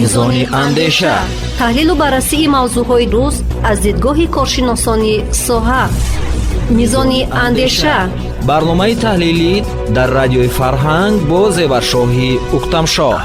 Мизони андеша. Таҳлилу баррасии мавзӯъҳои рӯз аз дидгоҳи коршиносони соҳа. Мизони андеша. Барномаи таҳлилӣ дар радиои Фарҳанг бо Зеваршоҳи Уктамшоҳ.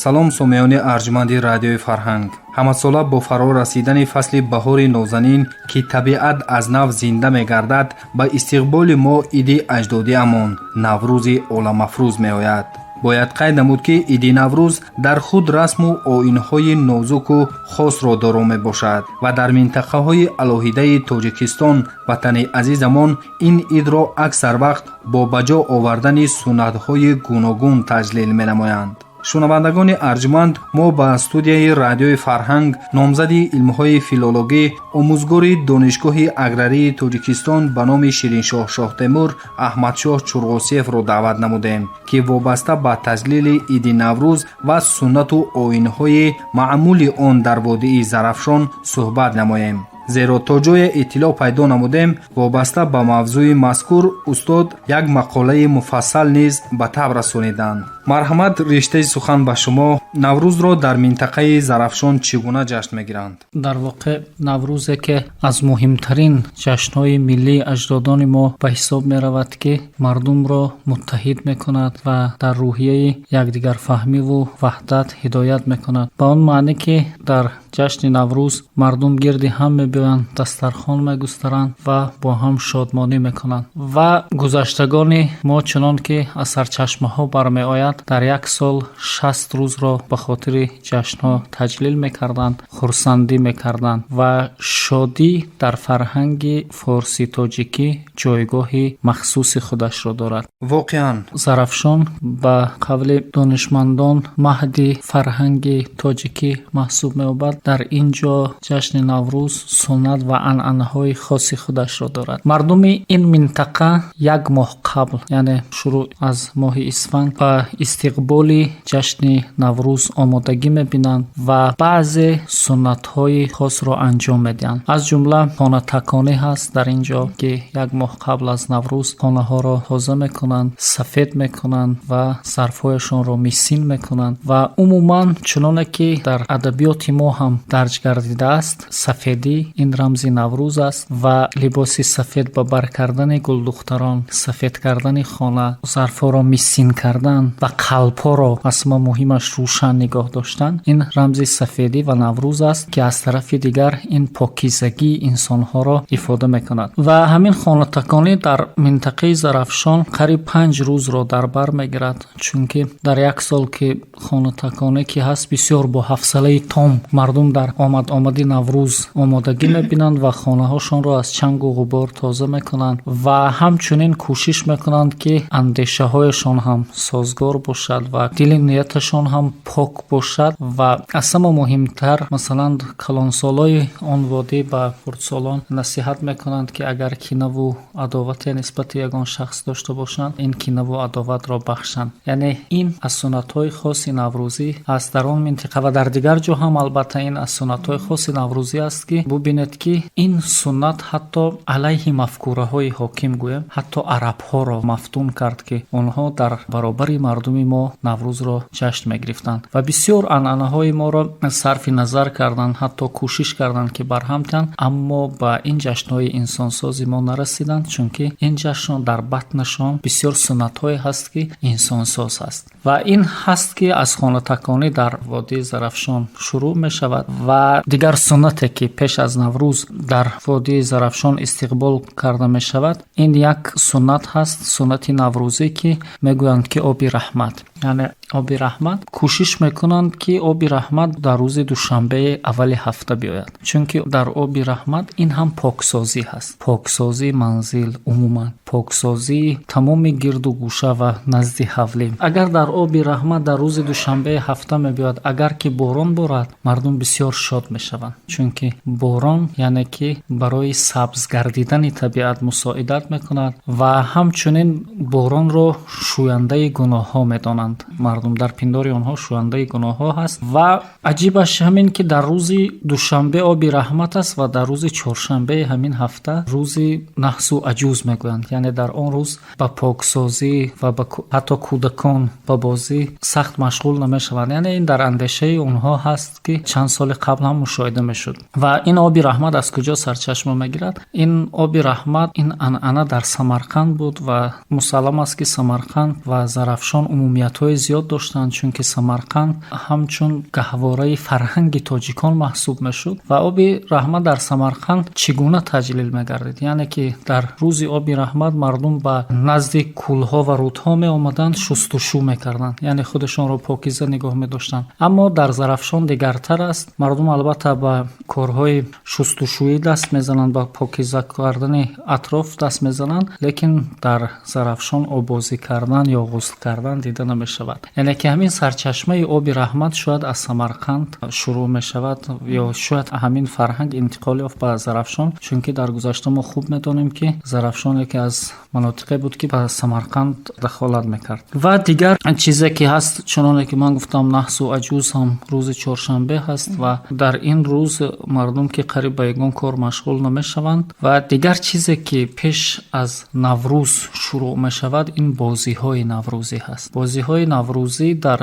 Салом, сомеёни арҷманди радиои Фарҳанг. Ҳамасола бо фаро расидани фасли баҳори нозанин, ки табиат аз нав зинда мегардад, ба истиқболи мо иди аҷдодиамон, Наврӯзи оламафрӯз меояд. Бояд қайд намуд, ки иди Наврӯз дар худ расму оинҳои нозуку хосро доро мебошад ва дар минтақаҳои алоҳидаи Тоҷикистон, ватани азизамон, ин идро аксар вақт бо ба ҷо овардани суннатҳои гуногун таҷлил менамоянд. Шунавандагони арҷманд, мо ба студияи радиои Фарҳанг номзади илмҳои филологӣ, омӯзгори Донишгоҳи аграрии Тоҷикистон ба номи Шириншоҳ Шоҳтемур Аҳмадшоҳ Чурғосиевро даъват намудем, ки вобаста ба таҷлили иди Наврӯз ва суннату оинҳои маъмули он дар водии Зарафшон суҳбат намоем. Зеро то ҷое иттилоъ пайдо намудем, вобаста ба мавзӯи мазкур устод як мақолаи муфассал низ ба таб расониданд. Марҳамат, риштаи сухан ба шумо. Наврӯзро дар минтақаи Зарафшон чӣ гуна ҷашн мегиранд? Дар воқеъ, Наврӯзе ки аз муҳимтарин ҷашнҳои миллии аҷдодони мо ба ҳисоб меравад, ки мардумро муттаҳид мекунад ва дар рӯҳияи якдигарфаҳмиву ваҳдат ҳидоят мекунад. Ба он маъне, ки дар ҷашни Наврӯз мардум гирди ҳам мебиёянд, дастархон мегустаранд ва бо ҳам шодмонӣ мекунанд. Ва гузаштагони мо, чунон ки аз сарчашмаҳо бармеояд, дар як сол 60 рӯзро ба хотири ҷашнҳо таҷлил мекарданд, хурсандӣ мекарданд ва шодӣ дар фарҳанги форсӣ-тоҷикӣ ҷойгоҳи махсуси худашро дорад. Воқеан. Зарафшон ба қавли донишмандон маҳди фарҳанги тоҷикӣ маҳсуб меёбад. Дар ин ҷо ҷашни Наврӯз суннат ва анъанаҳои хоси худашро дорад. Мардуми ин минтақа як моҳ қабл, яъне шурӯъ аз моҳи исфанд, ба истиқболи ҷашни Наврӯз омодагӣ мебинанд ва баъзе суннатҳои хосро анҷом медиҳанд. Аз ҷумла хонатаконӣ ҳаст дар ин ҷо, ки як моҳ қабл аз Наврӯз хонаҳоро тоза мекунанд, сафед мекунанд ва зарфҳояшонро мисин мекунанд. Ва умуман, чуноне ки дар адабиёти мо ҳам дарҷ гардидааст, сафедӣ ин рамзи Наврӯз аст ва либоси сафед ба бар кардани гулдухтарон, сафед кардани хона, зарфҳоро мисин кардан ва қалбҳоро, аз ҳама муҳимаш, рӯшан нигоҳ доштан, ин рамзи сафедӣ ва Наврӯз аст, ки аз тарафи дигар ин покизагии инсонҳоро ифода мекунад. Ва ҳамин хонатаконӣ дар минтақаи Зарафшон қариб 5 рӯзро дар бар мегирад, чунки дар як сол ки хонатаконӣ ки ҳаст, бисёр бо ҳафсалаи том мардум дар омад-омади Наврӯз омодагӣ мебинанд ва хонаҳошонро аз чангу ғубор тоза мекунанд ва ҳамчунин кӯшиш мекунанд, ки андешаҳояшон ҳам созгор бошад ва дили нияташон ҳам пок бошад. Ва аз ҳама муҳимтар, масалан, калонсолои он водӣ ба хурдсолон насиҳат мекунанд, ки агар кинаву адовате нисбати ягон шахс дошта бошанд, ин кинаву адоватро бахшанд. Яъне ин аз суннатҳои хоси наврӯзӣ аст дар он минтақа ва дар дигар ҷо ҳам. Албатта, ин аз суннатҳои хоси наврӯзӣ аст, ки бубинед, ки ин суннат ҳатто алайҳи мафкураҳои ҳоким гӯем, ҳатто арабҳоро мафтун кард, ки онҳо дар баробари мардуми мо Наврӯзро ҷашн мегирифтанд ва бисёр анъанаҳои моро сарфи назар карданд, ҳатто кӯшиш карданд, ки барҳам диҳанд, аммо ба ин ҷашнҳои инсонсози мо нарасиданд, чунки ин ҷашнҳо дар батнашон бисёр суннатҳое ҳаст, ки инсонсоз аст. Ва ин ҳаст, ки аз хонатаконӣ дар водии Зарафшон шурӯъ мешавад. Ва дигар суннате, ки пеш аз Наврӯз дар водии Зарафшон истиқбол карда мешавад, ин як суннат ҳаст, суннати наврӯзӣ, ки мегӯянд, ки оби раҳмат, яъне оби раҳмат. Кӯшиш мекунанд, ки оби раҳмат дар рӯзи душанбеи аввали ҳафта биёяд, чунки дар оби раҳмат ин ҳам поксозӣ ҳаст, поксозии манзил, умуман поксозии тамоми гирду гӯша ва назди ҳавлӣ. Агар дар оби раҳмат дар рӯзи душанбеи ҳафта мебиёяд, агар ки борон борад, мардум бисёр шод мешаванд, чунки борон, яъне ки барои сабз гардидани табиат мусоидат мекунад ва ҳамчунин боронро шӯяндаи гуноҳҳо медонанд. мекунанд мардум, дар пиндори онҳо шӯяндаи гуноҳҳо ҳаст. Ва аҷибаш ҳамин, ки дар рӯзи душанбе оби раҳмат аст ва дар рӯзи чоршанбеи ҳамин ҳафта рӯзи наҳсу аҷуз мегӯянд, яъне дар он рӯз ба поксозӣ ва ҳатто кӯдакон ба бозӣ сахт машғул намешаванд. Яъне ин дар андешаи онҳо ҳаст, ки чанд соли қабл ҳам мушоҳида мешуд. Ва ин оби раҳмат аз куҷо сарчашма мегирад? Ин оби раҳмат, ин анъана дар Самарқанд буд ва мусаллам аст, ки Самарқанд ва Зарафшон умумиятҳои зиёд доштанд, чунки Самарқанд ҳамчун гаҳвораи фарҳанги тоҷикон маҳсуб мешуд. Ва оби раҳмат дар Самарқанд чӣ гуна таҷлил мегардид? Яъне ки дар рӯзи оби раҳмат мардум ба назди кӯлҳо ва рӯдҳо меомаданд, шустушӯ мекарданд, яъне худашонро покиза нигоҳ медоштанд. Аммо дар Зарафшон дигартар аст. Мардум албатта ба корҳои шустушӯӣ даст мезананд, ба покиза кардани атроф даст мезананд, лекин дар Зарафшон оббозӣ кардан ё ғусл кардан дида намешавад. Яъне ки ҳамин сарчашмаи оби раҳмат шояд аз Самарқанд шурӯъ мешавад ё шояд ҳамин фарҳанг интиқол ёфт ба Зарафшон, чунки дар гузашта мо хуб медонем, ки Зарафшон яке аз манотиқе буд, ки ба Самарқанд дахолат мекард. Ва дигар чизе ки ҳаст, чуноне ки ман гуфтам, наҳсу аҷуз ҳам рӯзи чоршанбе ҳаст ва дар ин рӯз мардум ки қариб ба ягон кор машғул намешаванд. Ва дигар чизе ки пеш аз Наврӯз шурӯъ мешавад, ин бозиҳои наврӯзӣ ҳаст. Бозиҳои наврӯзӣ дар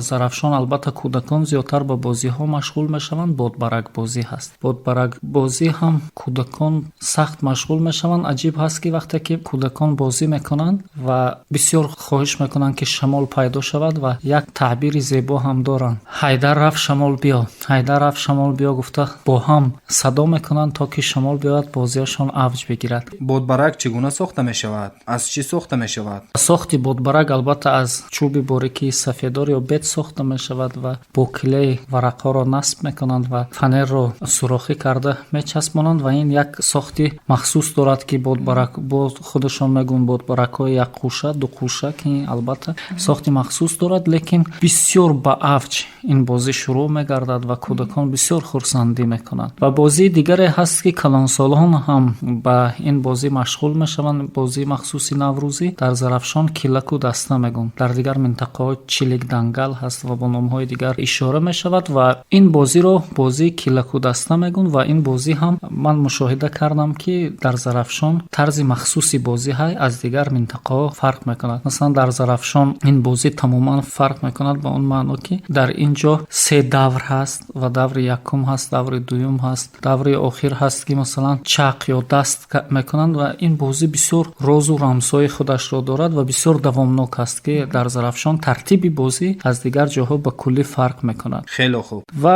Зарафшон, албатта, кӯдакон зиёдтар ба бозиҳо машғул мешаванд. Бодбаракбозӣ ҳаст. Бодбаракбозӣ ҳам кӯдакон сахт машғул мешаванд. Аҷиб ҳаст, ки вақте ки кӯдакон бозӣ мекунанд ва бисёр хоҳиш мекунанд, ки шамол пайдо шавад, ва як таъбири зебо ҳам доранд: «Ҳайдар рафт, шамол биё, Ҳайдар рафт, шамол биё», гуфта бо ҳам садо мекунанд, то ки шамол биёяд, бозиашон авҷ бигирад. Бодбарак чӣ гуна сохта мешавад? Аз чӣ сохта мешавад? Сохти бодбарак албатта аз чӯби борикии сафедор ё бед сохта мешавад ва бо клей варақҳоро насб мекунанд ва фанерро сурохӣ карда мечаспонанд. Ва ин як сохти махсус дорад, ки бодбарак бо худашон мегӯянд бодбаракҳои якқӯша, дуқӯша, ки албатта сохти махсус дорад. Лекин бисёр ба авҷ ин бозӣ шурӯъ мегардад ва кӯдакон бисёр хурсандӣ мекунанд. Ва бозии дигаре ҳаст, ки калонсолон ҳам ба ин бозӣ машғул мешаванд. Бозии махсуси наврӯзӣ дар Зарафшон килаку даста мегӯянд, дар дигар минтақаҳо чилик дангал ҳаст ва бо номҳои дигар ишора мешавад. Ва ин бозиро бозии килаку даста мегӯянд. Ва ин бозӣ ҳам ман мушоҳида кардам, ки дар Зарафшон тарзи махсуси бозӣ ҳай, аз дигар минтақаҳо фарқ мекунад. Масалан, дар Зарафшон ин бозӣ тамоман фарқ мекунад, ба он маъно, ки дар ин ҷо се давр ҳаст ва даври якум ҳаст, даври дуюм ҳаст, даври охир ҳаст, ки масалан чақ ё даст мекунанд. Ва ин бозӣ бисёр розу рамзҳои худашро дорад ва бисёр давомнок аст, ки дар Зарафшон тартиби бозӣ аз дигар ҷоҳо ба куллӣ фарқ мекунад. Хеле хуб. Ва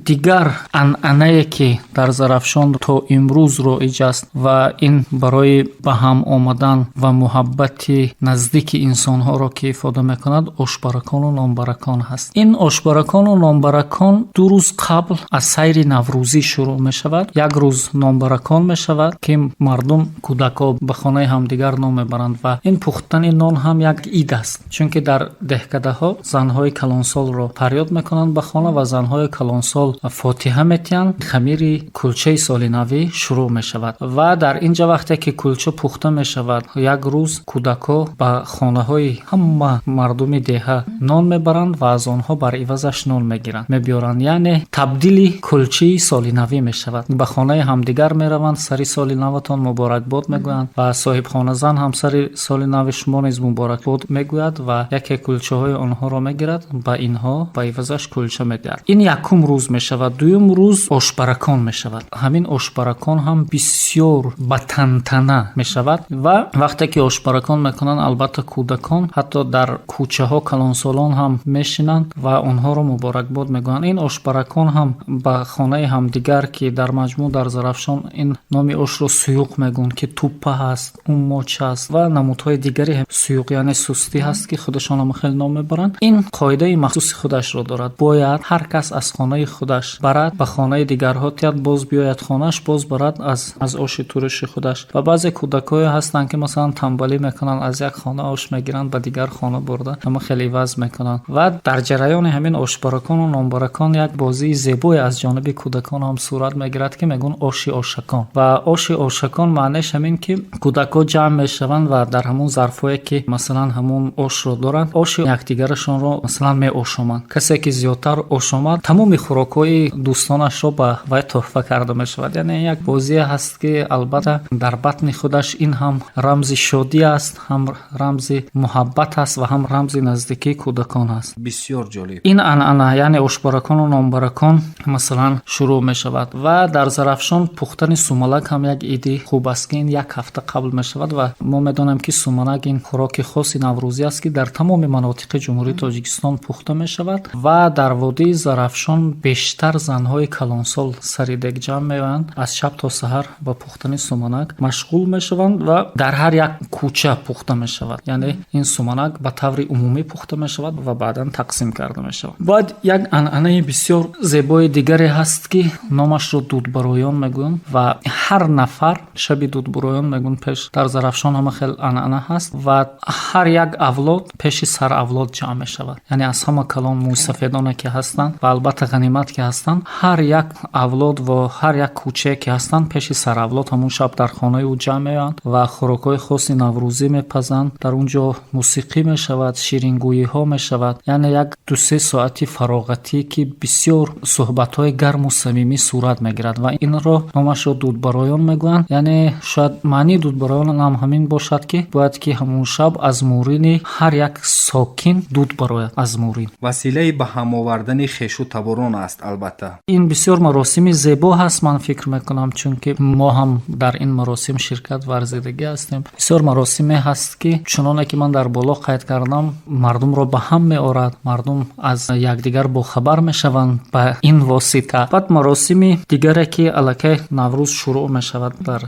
дигар анъанае, ки дар Зарафшон то имрӯз роиҷ аст ва ин барои ба ҳам омадан ва муҳаббати наздики инсонҳоро ки ифода мекунад, ошбаракону нонбаракон ҳаст. Ин ошбаракону нонбаракон 2 рӯз қабл аз сайри наврӯзӣ шурӯъ мешавад. Як рӯз нонбаракон мешавад, ки мардум, кӯдакҳо ба хонаи ҳамдигар нон мебаранд. Ва ин пухтани нон ҳам як ид аст, чунки дар деҳкадаҳо занҳои калонсолро фарёд мекунанд ба хона ва занҳои калонсол фотиҳа метиҳанд, хамири кулчаи соли навӣ шурӯъ мешавад. Ва дар ин ҷа вақте ки кулча пухта мешавад, як рӯз кӯдакҳо ба хонаҳои ҳама мардуми деҳа нон мебаранд ва аз онҳо бар ивазаш нон мегиранд, мебиёранд, яъне табдили кулчаи соли навӣ мешавад. Ба хонаи ҳамдигар мераванд, сари соли наватон муборакбод мегӯянд ва соҳибхоназан ҳам сари соли нави шумо низ муборакбод мегӯяд ва яке кулчаҳои онҳоро мегирад, ба инҳо ба ивазаш кулча медиҳад. Ин якум рӯз мешавад. Дуюм рӯз ошбаракон мешавад. Ҳамин ошбаракон ҳам бисёр ба тантана мешавад. Ва вақте ки ошбаракон мекунанд, албатта, кӯдакон ҳатто дар кӯчаҳо, калонсолон ҳам мешинанд ва онҳоро муборакбод мегӯянд. Ин ошбаракон ҳам ба хонаи ҳамдигар, ки дар маҷмӯъ дар Зарафшон ин номи ошро суюқ мегӯянд, ки туппа ҳаст, уммоч ҳаст ва намудҳои дигари суюқ, яъне сустӣ ҳаст, ки худашон ҳам хеле ном мебаранд. Ин қоидаи махсуси худашро дорад: бояд ҳар кас аз хонаи худаш барад, ба хонаи дигарҳо тиҳад, боз биёяд хонааш, боз барад аз оши туруши худаш. Ва баъзе кӯдакҳое ҳастанд, ҳастанд, ки масалан танбалӣ мекунанд, аз як хона ош мегиранд, ба дигар хона бурда ҳама хеле иваз мекунанд. Ва дар ҷараёни ҳамин ошбаракону нонбаракон як бозии зебое аз ҷониби кӯдакон ҳам сурат мегирад, ки мегӯн оши ошакон. Ва оши ошакон маънеш ҳамин, ки кӯдакҳо ҷамъ мешаванд ва дар ҳамун зарфҳое, ки масалан ҳамун ошро доранд, оши якдигарашонро масалан меошоманд. Касе ки зиёдтар ошомад, тамоми хӯрокҳои дӯстонашро ба вай тӯҳфа карда мешавад. Яъне як бозие ҳаст, ки албатта дар батни худаш ин ҳам рамзи шодӣ аст, ҳам рамзи муҳаббат аст ва ҳам рамзи наздикии кӯдакон аст. Бисёр ҷолиб. Ин анъана, яъне ошбаракону нонбаракон, масалан шурӯъ мешавад. Ва дар Зарафшон пухтани сумалак ҳам як иди хуб аст, ки ин як ҳафта қабл мешавад. Ва мо медонем, ки суманак ин хӯроки хоси наврӯзӣ аст, ки дар тамоми манотиқи Ҷумҳурии Тоҷикистон пухта мешавад. Ва дар водии Зарафшон бештар занҳои калонсол сари дег ҷамъ меоянд, аз шаб то саҳар ба пухтани суманак машғул мешаванд ва дар ҳар як кӯча пухта мешавад. Яъне ин суманак ба таври умумӣ пухта мешавад ва баъдан тақсим карда мешавад. Баъд як анъанаи бисёр зебои дигаре ҳаст, ки номашро дудбароён мегӯянд. Ва ҳар нафар шаби дудбароён мегӯянд, пеш дар Зарафшон ҳама хел анъана ҳаст, ва ҳар як авлод пеши саравлод ҷамъ мешавад, яъне аз ҳама калон мӯйсафедоне ки ҳастанд ва албатта ғанимат ки ҳастанд, ҳар як авлод ва ҳар як кӯчае ки ҳастанд, пеши саравлод ҳамун шаб дар хонаи ӯ ҷамъ меоянд ва хӯрокҳои хоси наврӯзӣ мепазанд. Дар он ҷо мусиқӣ мешавад, ширингӯиҳо мешавад, яъне як 2-се соати фароғатӣ, ки бисёр суҳбатҳои гарму самимӣ сурат мегирад. Ва инро номашро дудбароён мегӯянд. Яъне шояд маънии дудбароён ҳам ҳамин бошад, ки бояд ки ҳамун шаб аз мӯрини ҳар як сокин дуд барояд аз мӯрин. Василаи ба ҳам овардани хешу таборон аст, албатта. Ин бисёр маросими зебо ҳаст, ман фикр мекунам, чунки мо ҳам дар ин маросим ширкат варзидагӣ ҳастем. Бисёр маросиме ҳаст, ки чуноне ки ман дар боло қайд кардам, мардумро ба ҳам меорад, мардум аз якдигар бохабар мешаванд ба ин восита. Баъд маросими дигаре, ки аллакай Наврӯз шурӯъ мешавад, дар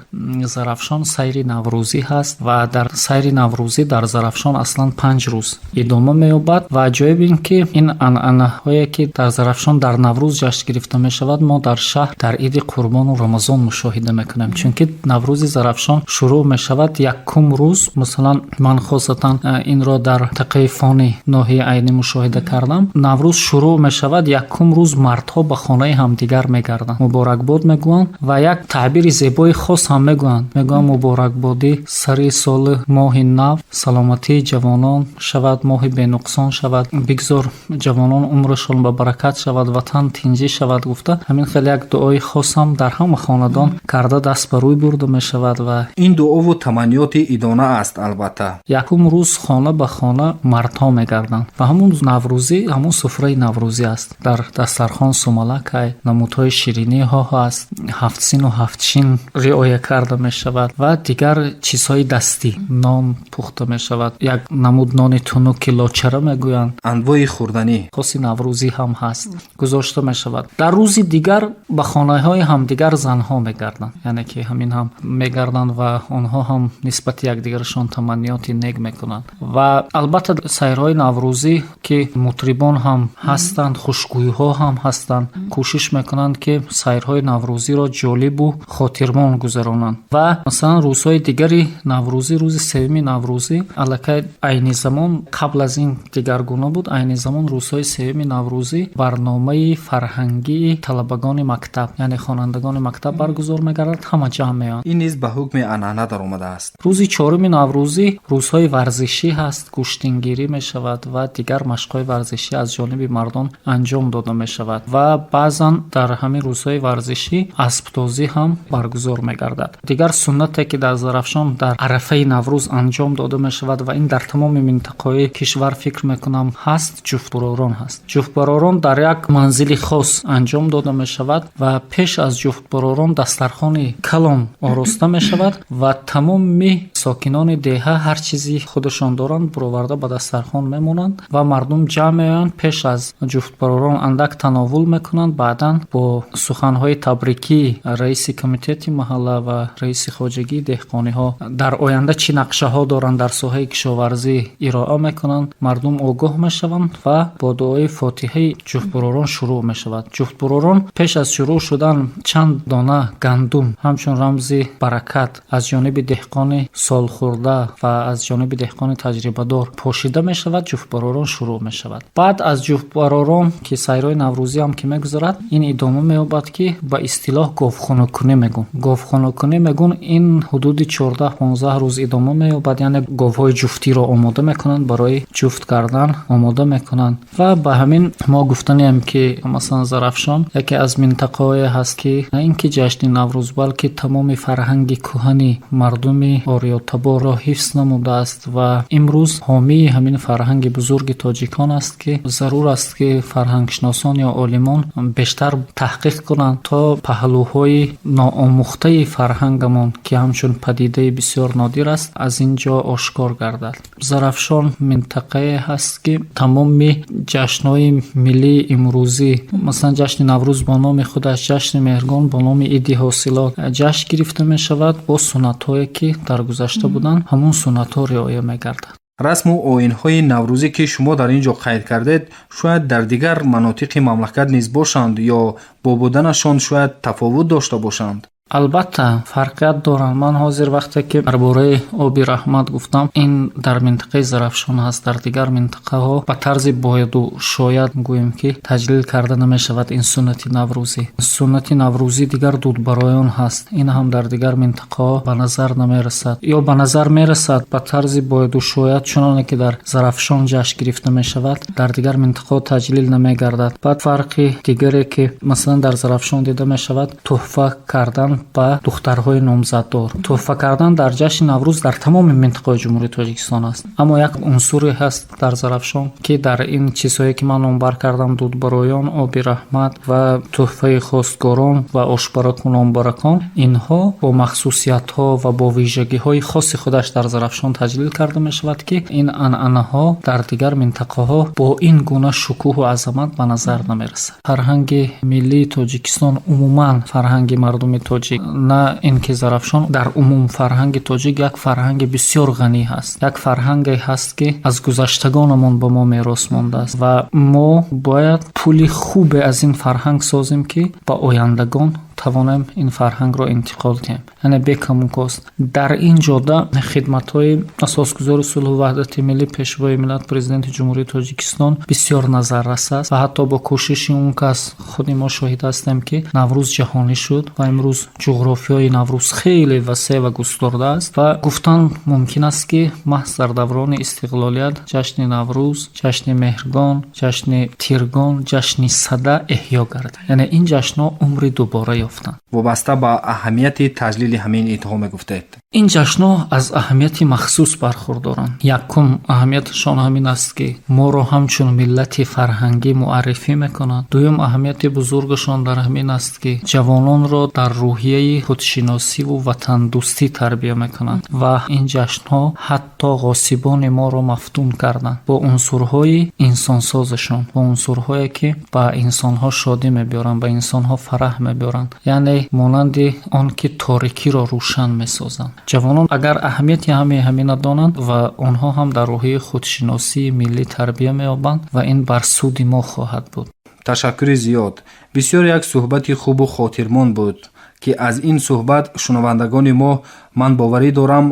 Зарафшон сайри наврӯзӣ ҳаст. Ва дар сайри наврӯзӣ дар Зарафшон аслан 5 рӯз идома меёбад. Ва аҷоиб ин ки ин анъанаҳое, ки дар Зарафшон дар Наврӯз ҷашн гирифта мешавад, мо дар шаҳр дар иди Қурбону Рамазон мушоҳида мекунем, чунки Наврӯзи Зарафшон шурӯъ мешавад якум рӯз. Масалан, ман хосатан инро дар тақаи Фони ноҳияи Айнӣ мушоҳида кардам. Наврӯз шурӯъ мешавад, якум рӯз мардҳо ба хонаи ҳамдигар мегарданд, муборакбод мегӯянд ва як таъбири зебои хос ҳам мегӯянд. Мегӯянд: «Муборакбодӣ сари соли моҳи нав, саломатии ҷавонон шавад, моҳи бенуқсон шавад, бигзор ҷавонон умрашон ба баракат шавад, ватан тинҷӣ шавад», гуфта, ҳамин хел як дуои хосам дар ҳама хонадон карда, даст ба рӯй бурда мешавад. Ва Ин дуову таманниёти идона аст, албатта. Якум рӯз хона ба хона мардҳо мегарданд ва ҳамун наврӯзӣ, ҳамун суфраи наврӯзӣ аст. Дар дастархон сумалакай, намудҳои шириниҳо ҳаст, ҳафтсину ҳафтшин риоя карда мешавад ва дигар чизҳои дастӣ, нон пухта мешавад, як намуд нони тунук, ки лочара мегӯянд. Анвои хӯрданӣ. Хоси наврӯзӣ ҳам ҳаст, гузошта мешавад. Дар рӯзи дигар ба хонаҳои ҳамдигар занҳо мегарданд, яъне ки ҳамин ҳам мегарданд ва онҳо ҳам нисбати якдигарашон таманниёти нек мекунанд. Ва албатта сайрҳои наврӯзӣ, ки мутрибон ҳам ҳастанд, хушгӯйҳо ҳам ҳастанд, кӯшиш мекунанд, ки сайрҳои наврӯзиро ҷолибу хотирмон гузаронанд. Ва масалан рӯзҳои дигари наврӯзӣ, рӯзи сеюми наврӯзӣ, аллакай айни замон, қабл аз ин дигаргуна буд, айни замон рӯзҳои сеюми наврӯзӣ барномаи фарҳангии талабагони мактаб, яъне хонандагони мактаб баргузор мегардад, ҳама ҷамъ меоянд. Ин низ ба ҳукми анъана даромадааст. Рӯзи чоруми наврӯзӣ рӯзҳои варзишӣ ҳаст, гӯштингирӣ мешавад ва дигар машқҳои варзишӣ аз ҷониби мардон анҷом дода мешавад. Ва баъзан дар ҳамин рӯзҳои варзишӣ аспдозӣ ҳам баргузор мегардад. Дигар суннате, ки дар Зарафшон дар арафаи Наврӯз анҷом дода мешавад ва ин дар тамоми минтақаҳои кишвар, фикр мекунам, ҳаст, ҷуфтбаророн ҳаст. Ҷуфтбаророн дар як манзили хос анҷом дода мешавад ва пеш аз ҷуфтбаророн дастархони калон ороста мешавад ва тамоми сокинони деҳа ҳар чизи худашон доранд, буроварда ба дастархон мемонанд ва мардум ҷамъ меоянд, пеш аз ҷуфтбаророн андак тановул мекунанд. Баъдан бо суханҳои табрикӣ раиси комитети маҳалла ва раиси хоҷагии деҳқониҳо дар оянда чӣ нақшаҳо доранд дар соҳаи кишоварзӣ ироа мекунанд, мардум огоҳ мешаванд ва бо дуои фотиҳаи ҷуфтбаророн шурӯъ мешавад. Ҷуфтбаророн пеш аз шурӯъ шудан чанд дона гандум ҳамчун рамзи баракат аз ҷониби деҳқон деҳқони солхӯрда ва аз ҷониби деҳқони таҷрибадор пошида мешавад, ҷуфтбаророн шурӯъ мешавад. Баъд аз ҷуфтбаророн, ки сайрои наврӯзӣ ҳам ки мегузарад, ин идома меёбад, ки ба истилоҳ говхонакунӣ мегӯн. Говхонакунӣ мегӯн, ин ҳудуди 14-15 рӯз идома меёбад, яъне говҳои ҷуфтиро омода мекунанд, барои ҷуфт кардан омода мекунанд. Ва ба ҳамин мо гуфтанем, ки масалан Зарафшон яке аз минтақаҳое ҳаст, ки на ин ки ҷашни Наврӯз, балки тамоми фарҳанги кӯҳани мардуми ориётаборро ҳифз намудааст ва имрӯз ҳомии ҳамин фарҳанги бузурги тоҷикон аст, ки зарур аст, ки фарҳангшиносон ё олимон бештар таҳқиқ кунанд, то паҳлӯҳои ноомӯхтаи фарҳангамон, ки ҳамчун падидаи бисёр нодир аст, аз ин ҷо ошкор гардад. Зарафшон минтақае ҳаст, ки тамоми ҷашнҳои миллии имрӯзӣ, масалан ҷашни Наврӯз бо номи худаш, ҷашни Меҳргон бо номи Иди ҳосилот ҷашн гирифта мешавад, бо суннатҳое, ки дар гузашта буданд, ҳамон суннатҳо риоя мегардад. Расму оинҳои наврӯзӣ, ки шумо дар ин ҷо қайд кардед, шояд дар дигар манотиқи мамлакат низ бошанд ё бо буданашон шояд тафовут дошта бошанд? Албатта, фарқият доранд. Ман ҳозир вақте ки дар бораи оби раҳмат гуфтам, ин дар минтақаи Зарафшон ҳаст. Дар дигар минтақаҳо ба тарзи бояду шояд гӯем, ки таҷлил карда намешавад ин суннати наврӯзӣ. Суннати наврӯзӣ дигар дудбароён ҳаст, ин ҳам дар дигар минтақаҳо ба назар намерасад ё ба назар мерасад ба тарзи бояду шояд, чуноне ки дар Зарафшон ҷашн гирифта мешавад, дар дигар минтақаҳо таҷлил намегардад. Баъд фарқи дигаре, ки масалан дар Зарафшон дида мешавад, тӯҳфа кардан ба духтарҳои номзаддор. Тӯҳфа кардан дар ҷашни Наврӯз дар тамоми минтақаҳои Ҷумҳурии Тоҷикистон аст, аммо як унсуре ҳаст дар Зарафшон, ки дар ин чизҳое, ки ман номбар кардам, дудбароён, оби раҳмат ва тӯҳфаи хостгорон ва ошбараку нонбаракон, инҳо бо махсусиятҳо ва бо вижагиҳои хоси худаш дар Зарафшон таҷлил карда мешавад, ки ин анъанаҳо дар дигар минтақаҳо бо ин гуна шукӯҳу азамат ба назар намерасад. Фарҳанги миллии Тоҷикистон, умуман фарҳанги мардуми тоҷик, на ин ки Зарафшон, дар умум фарҳанги тоҷик як фарҳанги бисёр ғанӣ ҳаст, як фарҳанге ҳаст, ки аз гузаштагонамон ба мо мерос мондааст ва мо бояд пули хубе аз ин фарҳанг созем, ки ба ояндагон тавонем ин фарҳангро интиқол диҳем, яъне бекаму кост. Дар ин ҷода хидматҳои асосгузори сулҳу ваҳдати миллӣ, Пешвои миллат, Президенти Ҷумҳурии Тоҷикистон бисёр назаррас аст ва ҳатто бо кӯшиши он кас худи мо шоҳид ҳастем, ки Наврӯз ҷаҳонӣ шуд ва имрӯз ҷуғрофиёи Наврӯз хеле васеъ ва густурда аст. Ва гуфтан мумкин аст, ки маҳз дар даврони истиқлолият ҷашни Наврӯз, ҷашни Меҳргон, ҷашни Тиргон, ҷашни Сада эҳё гардид, яъне ин ҷашнҳо умри дубора ёфтанд. Вобаста ба аҳамияти таҷлили ҳамин идҳо мегуфтед. Ин ҷашнҳо аз аҳамияти махсус бархурдоранд. Якум аҳамияташон ҳамин аст, ки моро ҳамчун миллати фарҳангӣ муаррифӣ мекунанд. Дуюм аҳамияти бузургашон дар ҳамин аст, ки ҷавононро дар рӯҳияи худшиносиву ватандӯстӣ тарбия мекунанд. Ва ин ҷашнҳо ҳатто ғосибони моро мафтун карданд бо унсурҳои инсонсозашон, бо унсурҳое, ки ба инсонҳо шодӣ мебиёранд, ба инсонҳо фараҳ мебиёранд, яъне монанди он ки торикиро рӯшан месозанд. Ҷавонон агар аҳамияти ҳамаи ҳамина донанд, ва онҳо ҳам дар рӯҳияи худшиносии миллӣ тарбия меёбанд ва ин бар суди мо хоҳад буд. Ташаккури зиёд. Бисёр як суҳбати хубу хотирмон буд, ки аз ин суҳбат шунавандагони мо, ман боварӣ дорам,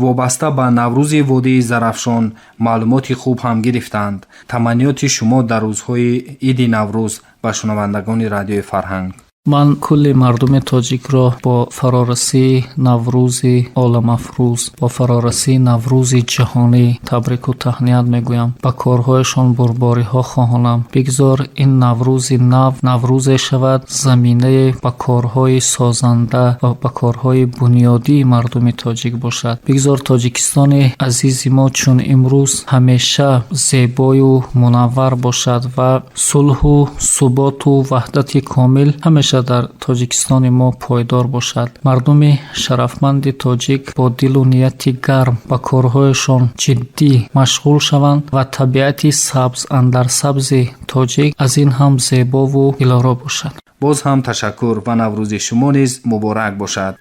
вобаста ба Наврӯзи водии Зарафшон маълумоти хуб ҳам гирифтанд. Таманниёти шумо дар рӯзҳои иди Наврӯз ба шунавандагони Радиои Фарҳанг? Ман кулли мардуми тоҷикро бо фарорасии Наврӯзи оламафрӯз, бо фарорасии Наврӯзи ҷаҳонӣ табрику таҳният мегӯям, ба корҳояшон бурбориҳо хоҳонам. Бигзор ин Наврӯзи нав наврӯзе шавад, заминае ба корҳои созанда ва ба корҳои бунёдии мардуми тоҷик бошад. Бигзор Тоҷикистони азизи мо чун имрӯз ҳамеша зебою мунаввар бошад ва сулҳу суботу ваҳдати комил ҳамеша дар Тоҷикистони мо пойдор бошад. Мардуми шарафманди тоҷик бо дилу нияти гарм ба корҳояшон ҷиддӣ машғул шаванд ва табиати сабз андар сабзи тоҷик аз ин ҳам зебову дилоро бошад. Боз ҳам ташаккур ва Наврӯзи шумо низ муборак бошад.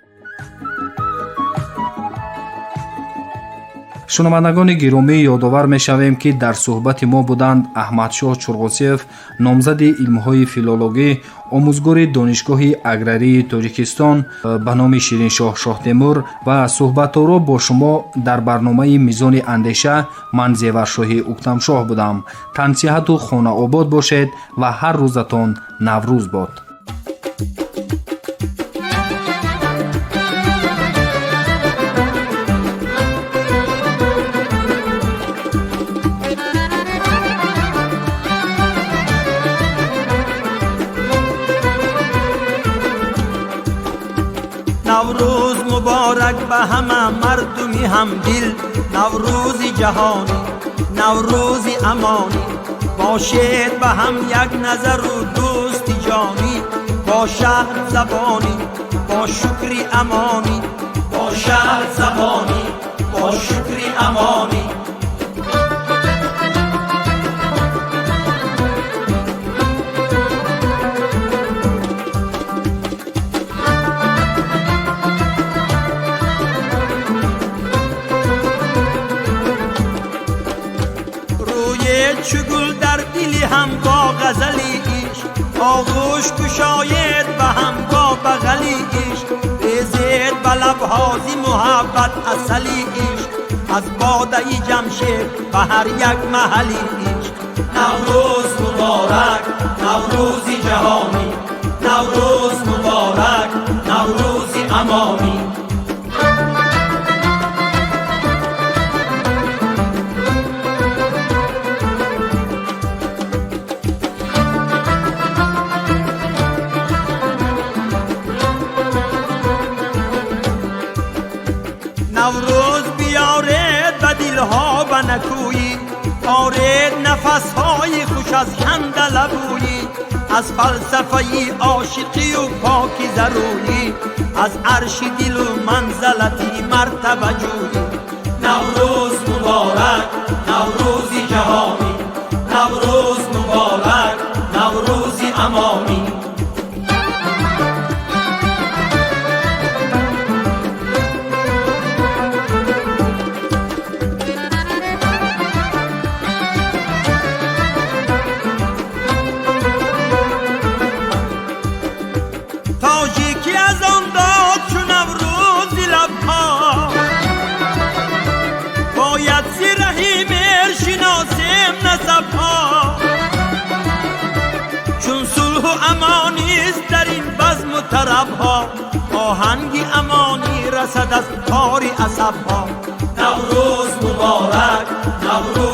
Шунавандагони гиромӣ, ёдовар мешавем, ки дар суҳбати мо буданд Аҳмадшоҳ Чурғосиев, номзади илмҳои филологӣ, Омӯзгори Донишгоҳи аграрии Тоҷикистон ба номи Шириншоҳ Шоҳтемур ва суҳбатҳоро бо шумо дар барномаи «Мизони андеша» ман, Зеваршоҳи Уктамшоҳ, будам. Тансиҳату хонаобод бошед ва ҳар рӯзатон Наврӯз бод. Наврӯз муборак ба ҳама мардуми ҳамдил, Наврӯзи ҷаҳонӣ, Наврӯзи амонӣ. Бошед ба ҳам як назару дӯсти ҷонӣ, бо шаҳд забонӣ, бо шукри амонӣ, бо шаҳд забонӣ, бо шукри амонӣ. Чу гул дар дили ҳам бо ғазали ишқ, оғӯш кушоед ба ҳам бо бағали ишқ, резед ба лабҳози муҳаббат асали ишқ, аз бодаи Ҷамшед ба ҳар як маҳали ишқ. Наврӯз муборак, Наврӯзи ҷаҳонӣ, Наврӯз муборак, Наврӯзи амонӣ. Наврӯз биёред ба дилҳо ба накӯӣ, оред нафасҳои хуш аз ҳандалабӯӣ, аз фалсафаи ошиқию покизарӯӣ, аз арши дилу манзалати мартабаҷӯӣ. Наврӯз муборак, Наврӯзи ҷаҳонӣ, Наврӯз муборак, Наврӯзи амонӣ. Тоҷикӣ аз он дод чу Наврӯзи лабҳо, бояд зираҳи мер шиносем насабҳо. Чун сулҳу амонист дар ин базму тарабҳо, оҳанги амонӣ расад аз тори асабҳо. Наврӯз муборак, Наврӯз.